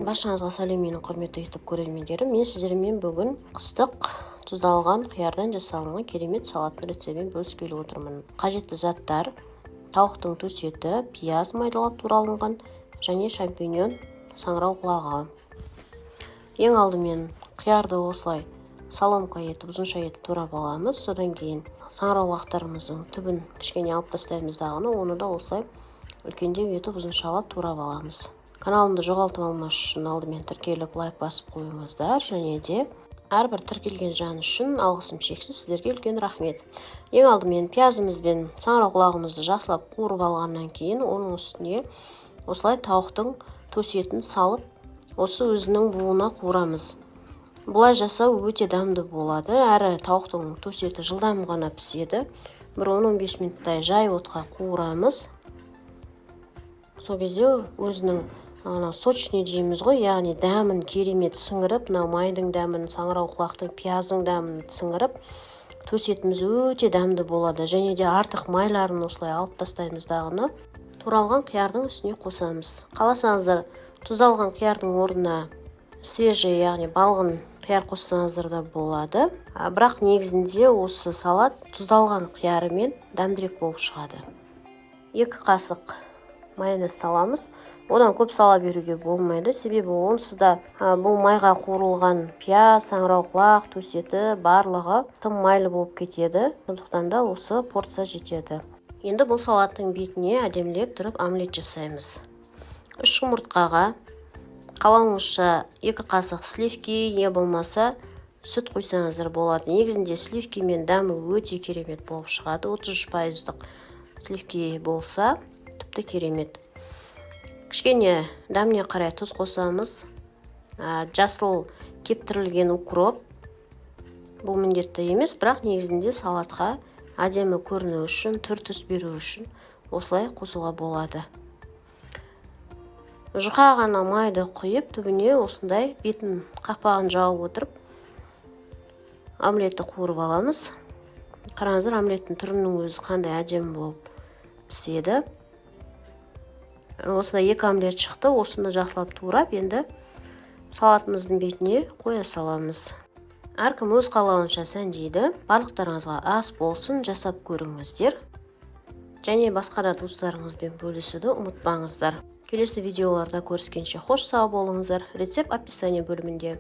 Баршаңызға сәлем, менің құрметті YouTube көрермендерім! Мен сіздермен бүгін қыстық тұздалған қиярдан жасалынған керемет салаттың рецептімен бөліскелі отырмын. Қажетті заттар: тауықтың төс еті, пияз майдалап туралынған және шампиньон, саңырауқұлағы. Ең алдымен қиярды осылай соломка етіп, ұзынша етіп турап аламыз. Содан кейін саңырауқұлақтарымыздың түбін кішкене алып тастаймыз дағыны, оны да осылай үлкендеу етіп, ұзыншалап турап аламыз. Каналымды жоғалтып алмас үшін алдымен тіркеліп, лайк басып қойыңыздар. Және де әрбір тіркелген жан үшін алғысым шексіз, сіздерге үлкен рахмет. Ең алдымен пиязымыз бен саңырауқұлағымызды жақсылап қуырып алғаннан кейін, оның үстіне осылай тауықтың төс етін салып, осы өзінің буына қуырамыз. Бұлай жасау өте дәмді болады, әрі тауықтың төс еті жылдам ғана піседі. Бір 10-15 минуттай жай отқа қуырамыз. Сол кезде өзінің ана сочный дейміз ғой, яғни дәмін керемет сіңіріп, мынау майдың дәмін, саңырауқұлақтың, пияздың дәмін сіңіріп, төс етіміз өте дәмді болады. Және де артық майларын осылай алып тастаймыз дағыны, туралған қиярдың үстіне қосамыз. Қаласаңыздар, тұздалған қиярдың орнына свежий, яғни балғын қияр қоссаңыздар да болады. Бірақ негізінде осы салат тұздалған қиярымен дәмдірек болып шығады. 2 қасық майонез саламыз. Одан көп сала беруге болмайды, себебі онсыз да бұл майға қуырылған пияз, саңырауқұлақ, төс еті барлығы тым майлы болып кетеді. Сондықтан да осы порция жетеді. Енді бұл салаттың бетіне әдемілеп тұрып омлет жасаймыз. Үш жұмыртқаға қалауыңызша 2 қасық сливки не болмаса сүт құйсаңыздар болады. Негізінде сливкимен дәмі өте керемет болып шығады. 33 пайыздық сливки болса, тіпті керемет. Кішкене дәміне қарай тұз қосамыз. Жасыл кептірілген укроп, бұл міндетті емес, бірақ негізінде салатқа әдемі көріну үшін, түр түс беру үшін осылай қосуға болады. Жұқа ғана майды құйып, түбіне осындай бетін, қақпағын жауып отырып, омлетті қуырып аламыз. Қараңыздар, омлеттің түрінің өзі қандай әдемі болып піседі. Осындай екі омлет шықты. Осыны жақсылап турап, енді салатымыздың бетіне қоя саламыз. Әркім өз қалауынша сәндейді. Барлықтарыңызға ас болсын, жасап көріңіздер және басқа да туыстарыңызбен бөлісуді ұмытпаңыздар. Келесі видеоларда көріскенше қош сау болыңыздар. Рецепт описание бөлімінде.